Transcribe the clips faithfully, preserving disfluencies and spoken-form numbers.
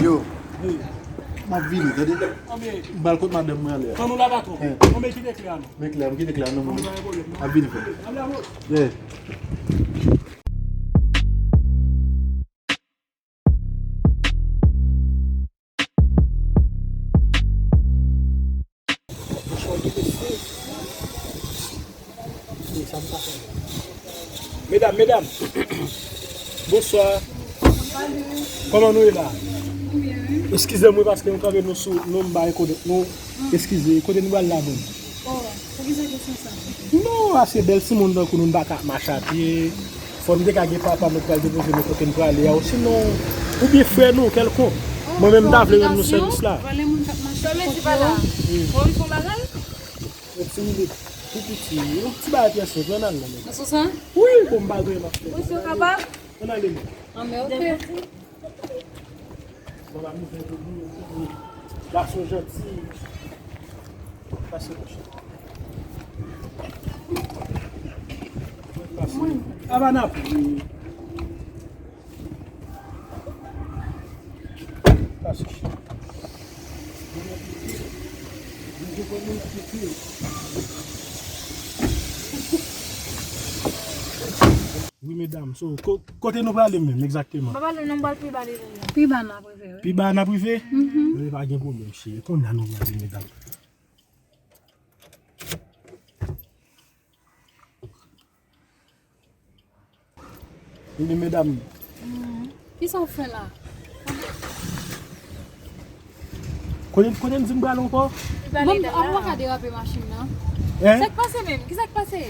Yo, m ap vini, tande? M pral kot madanm mwen anlè a. Ann nou la, patwon. Ann men kite kle a non. Men kle a, m kite kle a non, mwen. M ap vini, frè. Yeah. Medam, medam. Bonswa. Kòman nou ye la? Eskize mwen paske nou kanpe nou sou nou m bay kote nou. Eskize, kote nou pral la menm? Oh, poukisa kesyon sa? Non, ase bèl timoun tankou nou, n pa ka ap mache a pye. Fò n te ka gen papa nou k pral depoze nou kote n prale a, osinon, oubyen frè nou kèlkonk. Mwen menm, m ta vle rann nou sèvis la. Sa vle di pa la. Bon, li fè yon bagay? Yon ti minit, tou piti, yon ti bagay trè senp, ann al nan men. Nan sans sa? Wi, bon, m pa gen m ap fè. Wi, si w kapab. Ann ale men. Ann men, oke. Bon, la, nou fè tout moun, tout moun. Gason janti. Pase, monchè. Pase. Aba n ap. Pase. Wi, medam. So, ko-, kote nou prale menm, egzakteman? M pa pale non, m pral pi ba li la. Pi ba n ap rive, wi. Pi ba n ap rive? Mhm. Wi, pa gen pwoblèm, cheri. Kounye a nou prale, medam. Wi, medam. Mhm. Kisa w fè la? Kote, kote m di m prale ankò? Bon, a, ou pa ka derape machin nan? Hein? Sa k pase menm? Kisa k pase?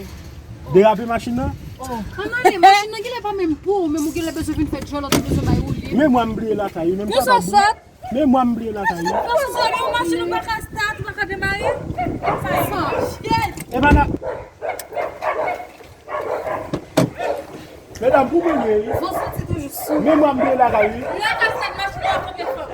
Derape machin nan? Oh. Ann ale, machin nan genlè pa menm pou ou, menm ou genlè bezwen vin fè djòlòt, ou bezwen bay woule. Men mwa m bliye lakay, menm sa pa bon. Men mwa m bliye lakay, wi. Ou bezwen yon machin, ou pa ka start, ou pa ka demare? Sa e. E pa la. Medam, pou mwen ye, wi. Zon santi toujou sou. Men mwa m bliye lakay, wi. Lakay sa machin nan konbyen fwa?